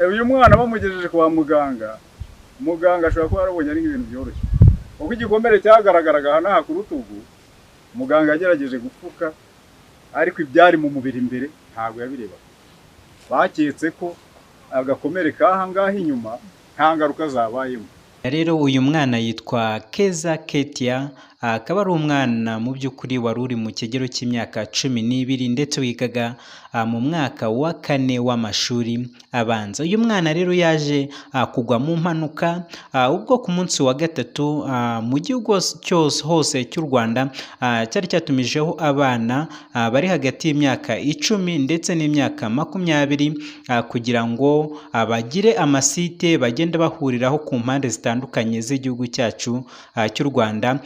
Uyu mwana bamugejeje kwa muganga, muganga ashobora kuba yarabonye ari nk'ibintu byoroshye, kuko igikomere cyagaragaraga aha n'aha ku rutugu, muganga yagerageje gupfuka, ariko ibyari mu mubiri imbere ntabwo yabirebaga. Baketse ko agakomere k'aha ngaha inyuma nta ngaruka zabayemo. Rero uyu mwana yitwa Keza Ketia, akaba ari umwana mu by'ukuri wari uri mu kigero cy'imyaka 12 ndetse wigaga mu mwaka wa 4 w'amashuri abanza. Uyu mwana rero yaje kugwa mu mpanuka ubwo ku munsi wa 3 mu gihugu cyose hose cy'u Rwanda cyari cyatumijeho abana bari hagati y'imyaka 10 ndetse n'imyaka 20 kugira ngo bagire amasite bagenda bahuriraho ku mpande zitandukanye z'igihugu cyacu cy'u Rwanda.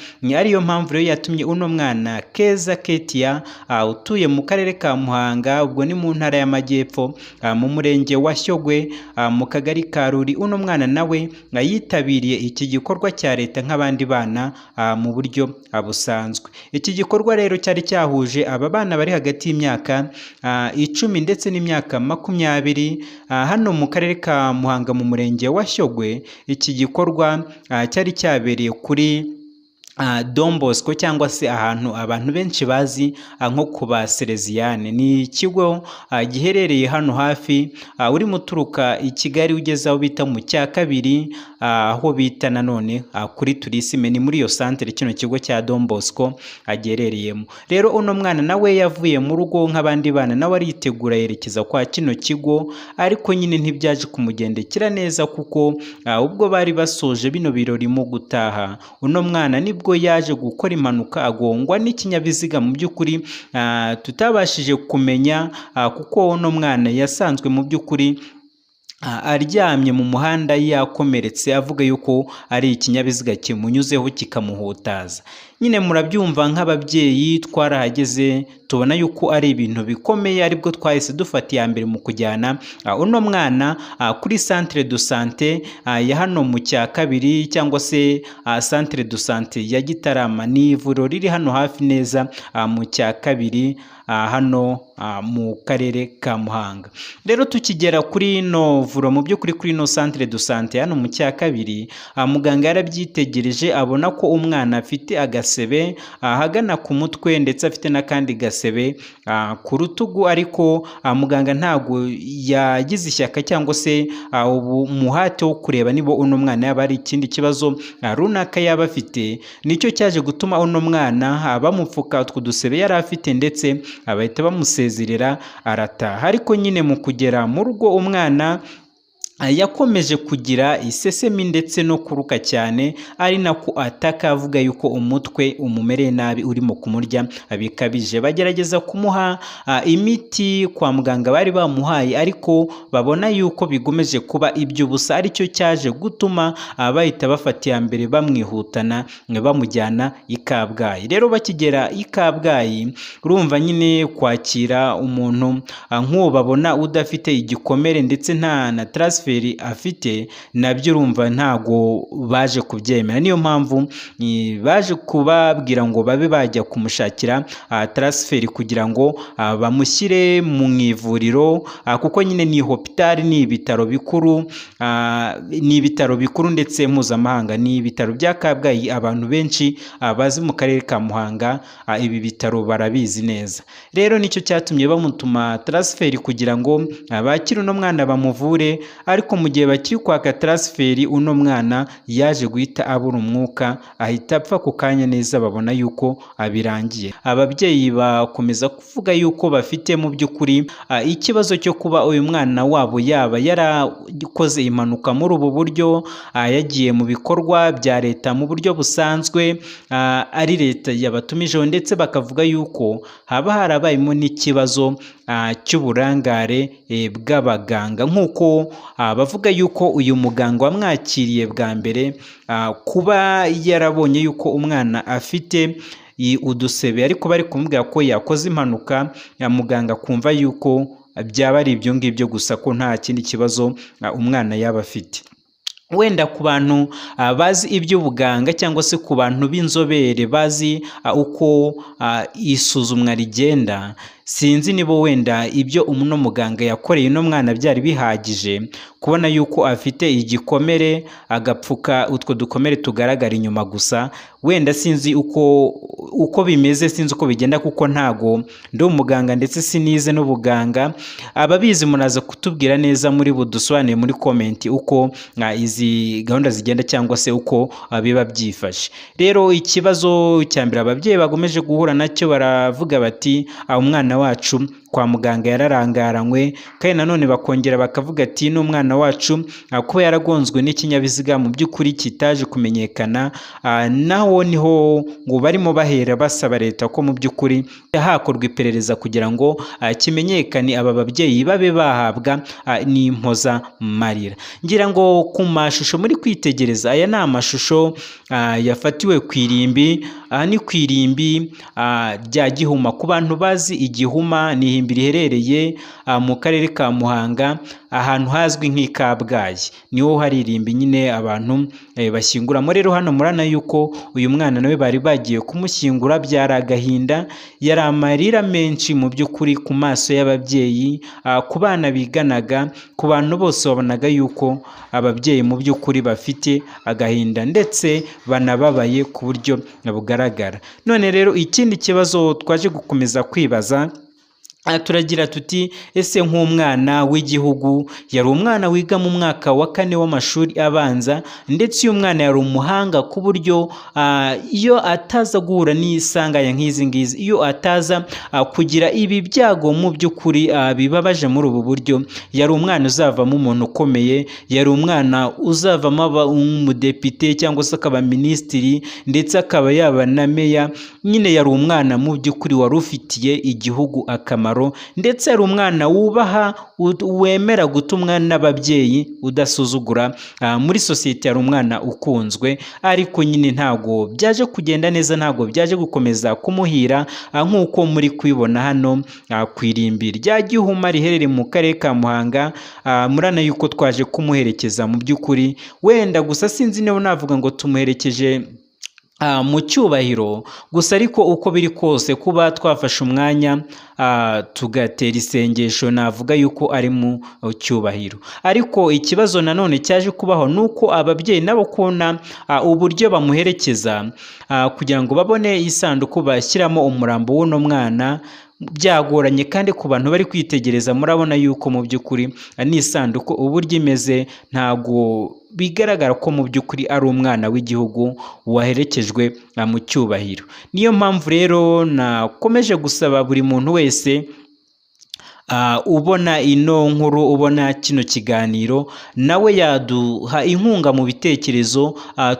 Ariyo mpamvu rero yatumye uno mwana Keza Ketia utuye mu karere ka Muhanga, ubwo ni mu ntara y'Amajyepfo, mu murenge wa Shyogwe, mu kagari ka Ruri, uno mwana nawe yitabiriye iki gikorwa cya leta nk'abandi bana mu buryo busanzwe. Iki gikorwa rero cyari cyahuje aba bana bari hagati y'imyaka 10 ndetse n'imyaka 20 hano mu karere ka Muhanga mu murenge wa Shyogwe. Iki gikorwa cyari cyabereye kuri Don Bosco cyangwa se ahantu abantu benshi bazi nko ku ba Salesiane. Ni ikigo giherereye hano hafi, urimo uturuka i Kigali ugeze aho bita mu cya kabiri, aho bita nanone kuri Turisime, ni muri iyo santere kino kigo cya Don Bosco agerereyemo. Rero uno mwana nawe yavuye mu rugo nk'abandi bana, nawe aritegura yerekeza kwa kino kigo, ariko nyine ntibyaje kumugendekera neza kuko ubwo bari basoje bino birori mu gutaha, uno mwana nibwo yaje gukora impanuka agongwa n'ikinyabiziga mu by'ukuri tutabashije kumenya, kuko uno mwana yasanzwe mu by'ukuri aryamye mu muhanda yakomeretse, avuga yuko ari ikinyabiziga kimunyuzeho kikamuhutaza. Nyine murabyumva nk'ababyeyi twarahageze tubona yuko ari ibintu bikomeye, aribwo twahise dufata iya mbere mu kujyana uno mwana kuri centre de santé ya hano mu cya kabiri cyangwa se centre de santé ya Gitarama. Ni ivuriro riri hano hafi neza mu cya kabiri hano mu karere ka Muhanga. Rero tukigera kuri ino vuriro, mu by'ukuri kuri ino centre de santé hano mu cya kabiri, muganga yarabyitegereje abona ko umwana afite agasebe ahagana ku mutwe ndetse afite n'akandi gasebe ku rutugu, ariko muganga ntago yagize ishyaka cyangwa se umuhate wo kureba niba uno mwana yaba ari ikindi kibazo runaka yaba afite. Nicyo cyaje gutuma uno mwana bamupfuka utwo dusebe yari afite ndetse bahita bamusezerera arataha. Ariko nyine mu kugera mu rugo umwana yakomeje kugira isesemi ndetse no kuruka cyane, ari nako ataka avuga yuko umutwe umumereye nabi urimo kumurya bikabije. Bagerageza kumuha imiti kwa muganga bari bamuhaye, ariko babona yuko bigomeje kuba iby'ubusa, aricyo cyaje gutuma bahita bafata iya mbere bamwihutana bamujyana i Kabgayi. Rero bakigera i Kabgayi, urumva nyine kwakira umuntu nk'uwo babona udafite igikomere ndetse nta na transfer afite, nabyo urumva ntago baje kubyemera. Niyo mpamvu baje kubabwira ngo babe bajya kumushakira transfer kugira ngo bamushyire mu ivuriro, kuko nyine ni hospital, ni ibitaro bikuru, ni ibitaro bikuru ndetse mpuzamahanga, ni ibitaro bya Kabgayi. Abantu benshi bazi mu karere ka Muhanga ibi bitaro barabizi neza. Rero nicyo cyatumye bamutuma transfer kugira ngo bakire uno mwana bamuvure, ariko mu gihe bakiri kwaka transfer uno mwana yaje guhita abura umwuka, ahita apfa ku kanya neza, babona yuko abirangiye. Ababyeyi bakomeza kuvuga yuko bafite mu by'ukuri ikibazo cyo kuba uyu mwana wabo yaba yarakoze impanuka muri ubu buryo, yagiye mu bikorwa bya leta mu buryo busanzwe, ari leta yabatumijeho, ndetse bakavuga yuko haba harabayemo n'ikibazo cy'uburangare bw'abaganga, nk'uko bavuga yuko uyu muganga wamwakiriye bwa mbere kuba yarabonye yuko umwana afite udusebe, ariko bari kumubwira ko yakoze impanuka, muganga kumva yuko byaba ari ibyo ngibyo gusa, ko nta kindi kibazo umwana yaba afite. Wenda ku bantu bazi iby'ubuganga cyangwa se ku bantu b'inzobere bazi uko isuzumwa rigenda, Sinzi niba wenda ibyo uno muganga yakoreye uno mwana byari bihagije kubona yuko afite igikomere, agapfuka utwo dukomere tugaragara inyuma gusa. Wenda sinzi uko bimeze, sinzi uko bigenda, kuko ntago ndi umuganga ndetse sinize n'ubuganga. Ababizi munaza kutubwira neza, muri budusobanure muri comment uko izi gahunda zigenda cyangwa se uko biba byifashe. Rero ikibazo cya mbere ababyeyi bagomeje guhura nacyo, baravuga bati umwana wacu kwa muganga yararangaranywe, kandi nanone bakongera bakavuga ati n'umwana wacu kuba yaragonzwe n'ikinyabiziga mu by'ukuri kitaje kumenyekana. Naho niho ngo barimo bahera basaba leta ko mu by'ukuri hakorwa iperereza kugira ngo kimenyekane, aba babyeyi babe bahabwa n'impoza marira. Ngira ngo ku mashusho muri kwitegereza, aya ni amashusho yafatiwe ku irimbi. Aha ni ku irimbi rya Gihuma. Ku bantu bazi Igihuma, ni irimbi riherereye mu karere ka Muhanga, ahantu hazwi nk'i Kabgayi, niho hari irimbi nyine abantu bashyinguramo. Rero hano murabona yuko uyu mwana nawe bari bagiye kumushyingura, byari agahinda, yari amarira menshi mu by'ukuri ku maso y'ababyeyi, ku bana biganaga, ku bantu bose wabonaga yuko ababyeyi mu by'ukuri bafite agahinda ndetse banababaye ku buryo bugaragara. None rero ikindi kibazo twaje gukomeza kwibaza, turagira tuti ese nk'umwana w'igihugu, yari umwana wiga mu mwaka wa 4 w'amashuri abanza, ndetse uyu mwana yari umuhanga ku buryo iyo ataza guhura n'isanganya nk'izi ngizi, iyo ataza kugira ibi byago mu by'ukuri bibabaje muri ubu buryo, yari umwana uzavamo umuntu ukomeye, yari umwana uzavamo umudepite cyangwa se akaba minisitiri, ndetse akaba yaba na meya. Nyine yari umwana mu by'ukuri wari ufitiye igihugu akamaro, ndetse ari umwana wubaha, wemera gutumwa n'ababyeyi, udasuzugura muri sosiyete, yari umwana ukunzwe. Ariko nyine ntago byaje kugenda neza, ntago byaje gukomeza kumuhira, nk'uko muri kwibona hano ku irimbi rya Gihuma riherereye mu karere ka Muhanga. Murana yuko twaje kumuherekeza mu by'ukuri, wenda gusa sinzi niba navuga ngo tumuherekeje mu cyubahiro gusa, ariko uko biri kose kuba twafashe umwanya tugatera isengesho, navuga yuko ari mu cyubahiro. Ariko ikibazo nanone cyaje kubaho nuko ababyeyi nabo kubona uburyo bamuherekeza kugira ngo babone isanduku bashyiramo umurambo w'uno mwana byagoranye, kandi ku bantu bari kwitegereza murabona yuko mu by'ukuri n'isanduku uburyo imeze ntago bigaragara ko mu by'ukuri ari umwana w'igihugu waherekejwe mu cyubahiro. Niyo mpamvu rero nakomeje gusaba buri muntu wese ubona ino nkuru, ubona kino kiganiro, nawe yaduha inkunga mu bitekerezo,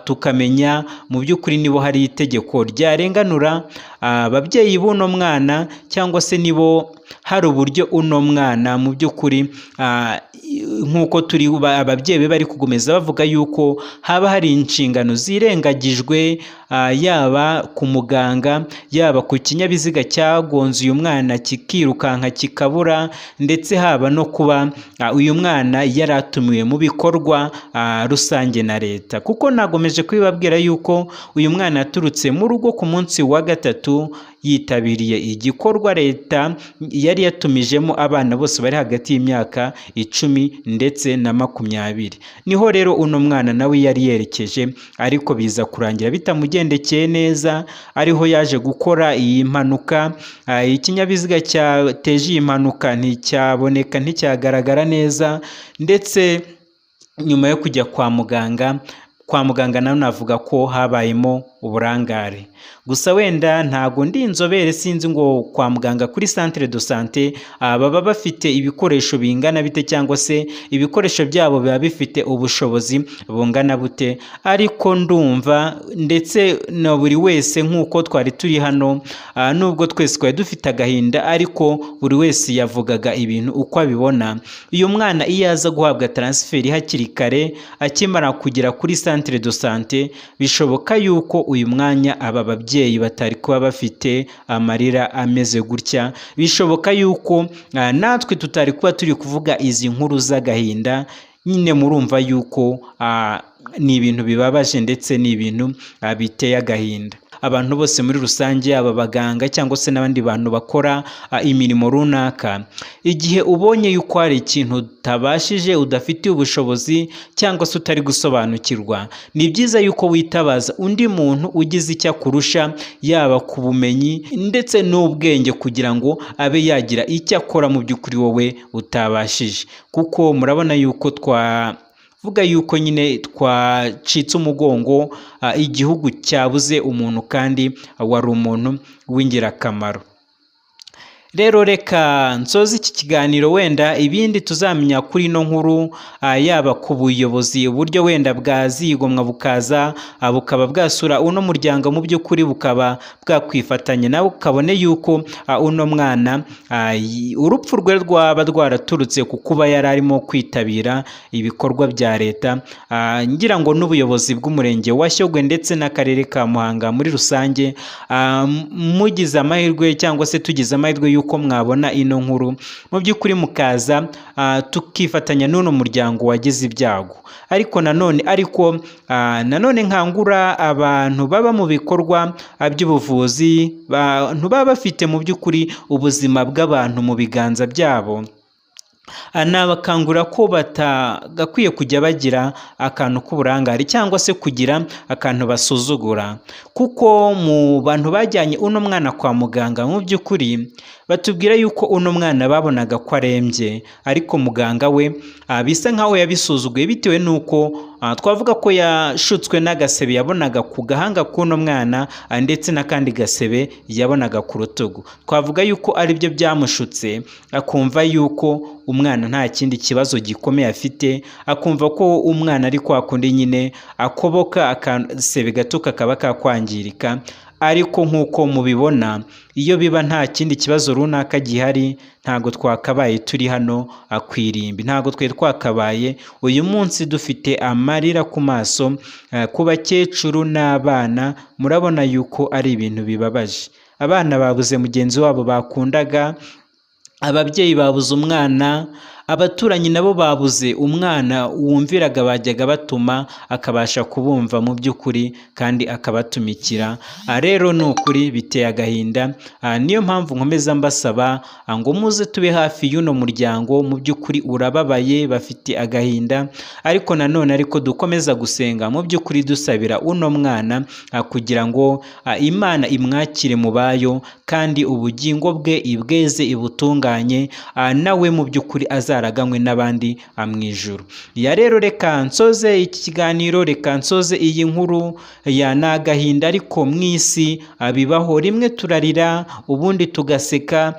tukamenya mu by'ukuri niba hari itegeko ryarenganura ababyeyi b'uno mwana, cyangwa se nibo hari uburyo uno mwana mu by'ukuri, nk'uko turi ababyeyi be bari kugomeza bavuga yuko haba hari inshingano zirengagijwe, yaba ku muganga, yaba ku kinyabiziga cyagonze uyu mwana kikirukanka kikabura, ndetse haba no kuba uyu mwana yaratumiwe mu bikorwa rusange na leta. Kuko nagomeje kubibabwira yuko uyu mwana yaturutse mu rugo ku munsi wa 3 yitabiriye igikorwa leta yari yatumijemo abana bose bari hagati y'imyaka 10 ndetse na 20. Niho rero uno mwana nawe yari yerekeje, ariko biza kurangira bitamugendekeye neza, ariho yaje gukora iyi mpanuka. Ikinyabiziga cyateje iyi mpanuka nticyaboneka, nticyagaragara neza, ndetse nyuma yo kujya kwa muganga, nawe navuga ko habayemo uburangare. Gusa wenda ntago ndi inzobere, sinzi ngo kwa muganga kuri centre de santé baba bafite ibikoresho bingana bite, cyangwa se ibikoresho byabo biba bifite ubushobozi bungana bute, ariko ndumva ndetse na buri wese nk'uko twari turi hano, nubwo twese twari dufite agahinda, ariko buri wese yavugaga ibintu uko abibona. Uyu mwana iyo aza guhabwa transfert hakiri kare akimara kugera kuri centre de santé, bishoboka yuko uyu mwanya aba babyeyi batari kuba bafite amarira ameze gutya, bishoboka yuko natwe tutari kuba turi kuvuga izi nkuru z'agahinda. Nyine murumva yuko ni ibintu bibabaje ndetse ni ibintu biteye agahinda. abantu bose muri rusange, aba baganga cyangwa se n'abandi bantu bakora imirimo runaka, igihe ubonye yuko hari ikintu utabashije, udafitiye ubushobozi cyangwa se utari gusobanukirwa, ni byiza yuko witabaza undi muntu ugize icyo akurusha, yaba ku bumenyi ndetse n'ubwenge, kugira ngo abe yagira icyo akora mu by'ukuri wowe utabashije. Kuko murabona yuko twavuga yuko nyine twacitse umugongo, igihugu cyabuze umuntu kandi wari umuntu w'ingirakamaro. Rero reka nsoze iki kiganiro, wenda ibindi tuzamenya kuri ino nkuru, yaba ku buyobozi uburyo wenda bwazigomwa bukaza bukaba bwasura uno muryango mu by'ukuri, bukaba bwakwifatanya nawe, ukabone yuko uno mwana urupfu rwe rwaba rwaraturutse ku kuba yari arimo kwitabira ibikorwa bya leta. Ngira ngo n'ubuyobozi bw'umurenge wa Shyogwe ndetse n'akarere ka Muhanga muri rusange, mugize amahirwe cyangwa se tugize amahirwe yuko mwabona ino nkuru mu by'ukuri mukaza, tukifatanya n'uno muryango wagize ibyago. Ariko nanone nanone nkangura abantu baba mu bikorwa by'ubuvuzi, abantu baba bafite mu by'ukuri ubuzima bw'abantu mu biganza byabo, nabakangura ko batagakwiye kujya bagira akantu k'uburangare cyangwa se kugira akantu basuzugura, kuko mu bantu bajyanye uno mwana kwa muganga mu by'ukuri batubwira yuko uno mwana babonaga ko arembye, ariko muganga we bisa nkaho yabisuzuguye bitewe n'uko twavuga ko yashutswe n'agasebe yabonaga ku gahanga k'uno mwana ndetse n'akandi gasebe yabonaga ku rutugu. Twavuga yuko aribyo byamushutse, akumva yuko umwana nta kindi kibazo gikomeye afite, akumva ko umwana ari kwa kundi nyine akoboka akasebe gato kakaba kakwangirika. Ariko nk'uko mubibona, iyo biba nta kindi kibazo runaka gihari, ntago twakabaye turi hano ku irimbi, ntago twari twakabaye uyu munsi dufite amarira ku maso ku bakecuru n'abana. Murabona yuko ari ibintu bibabaje, abana babuze mugenzi wabo bakundaga, ababyeyi babuze umwana, abaturanyi nabo babuze umwana wumviraga bajyaga batuma akabasha kubumva mu by'ukuri kandi akabatumikira. Rero ni ukuri biteye agahinda. Niyo mpamvu nkomeza mbasaba ngo muze tube hafi y'uno muryango, mu by'ukuri urababaye, bafite agahinda, ariko nanone ariko dukomeza gusenga mu by'ukuri dusabira uno mwana kugira ngo Imana imwakire mu bayo, kandi ubugingo bwe ibweze ibutunganye, nawe mu by'ukuri azaraganywe n'abandi mu ijuru. Ya rero reka nsoze iki kiganiro, reka nsoze iyi nkuru ya ni agahinda, ariko mu isi bibaho, rimwe turarira ubundi tugaseka.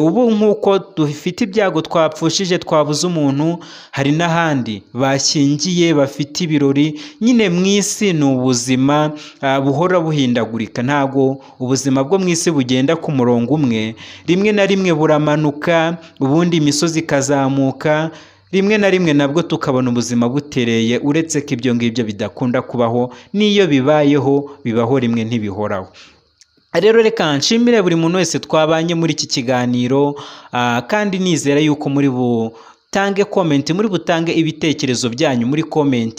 Ubu nk'uko dufite ibyago twapfushije, twabuze umuntu, hari n'ahandi bashyingiye bafite ibirori. Nyine mu isi ni ubuzima buhora buhindagurika, ntago ubuzima bwo mu isi bugenda ku murongo umwe, rimwe na rimwe buramanuka, ubundi imisozi ikazamuka, rimwe na rimwe nabwo tukabona ubuzima butereye, uretse ko ibyo ngibyo bidakunda kubaho, n'iyo bibayeho bibaho rimwe ntibihoraho. Rero reka nshimire buri muntu wese twabanye muri iki kiganiro, kandi nizera yuko muri butange comment, muri butange ibitekerezo byanyu muri comment,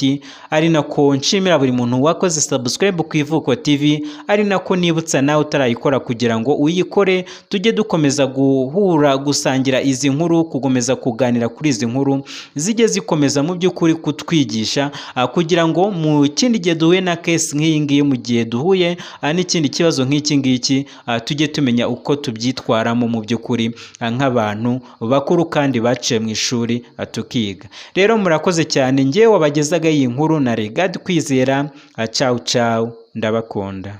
ari nako nshimira buri muntu wakoze subscribe ku Ivuko TV, ari nako nibutsa nawe utarayikora kugira ngo uyikore, tujye dukomeza guhura, gusangira izi nkuru, gukomeza kuganira kuri izi nkuru zijye zikomeza mu by'ukuri kutwigisha, kugira ngo mu kindi gihe duhuye na case nk'iyi ngiyi, mu gihe duhuye n'ikindi kibazo nk'iki ngiki, tujye tumenya uko tubyitwaramo mu by'ukuri nk'abantu bakuru kandi baciye mu ishuri tukiga. Rero murakoze cyane, ngewe wabagezaga iyi nkuru na Regard Kwizera. Ciao ciao, ndabakunda.